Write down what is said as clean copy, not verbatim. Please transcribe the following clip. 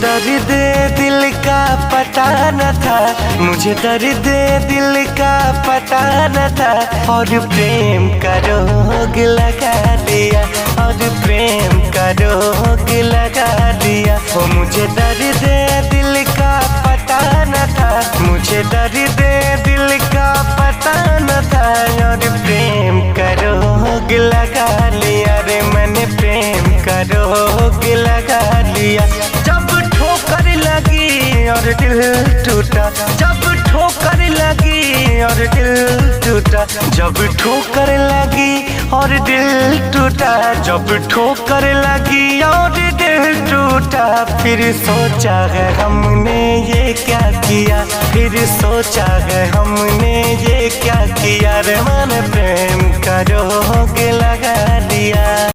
दर्द दिल का पता न था, मुझे दर्द दिल का पता न था, और प्रेम का रोग लगा लिया, और प्रेम का रोग लगा लिया। ओ मुझे दर्द दिल का पता न था, मुझे दर्द दिल का पता न था, और प्रेम का रोग लगा लिया रे, मैंने प्रेम का रोग लगा लिया। जब ठोकर लगी और दिल टूटा, जब ठोकर लगी और दिल टूटा, जब ठोकर लगी और दिल टूटा, जब ठोकर लगी और दिल टूटा, फिर सोचा है हमने ये क्या किया, फिर सोचा है हमने ये क्या किया रे, मन प्रेम का रोग लगा लिया।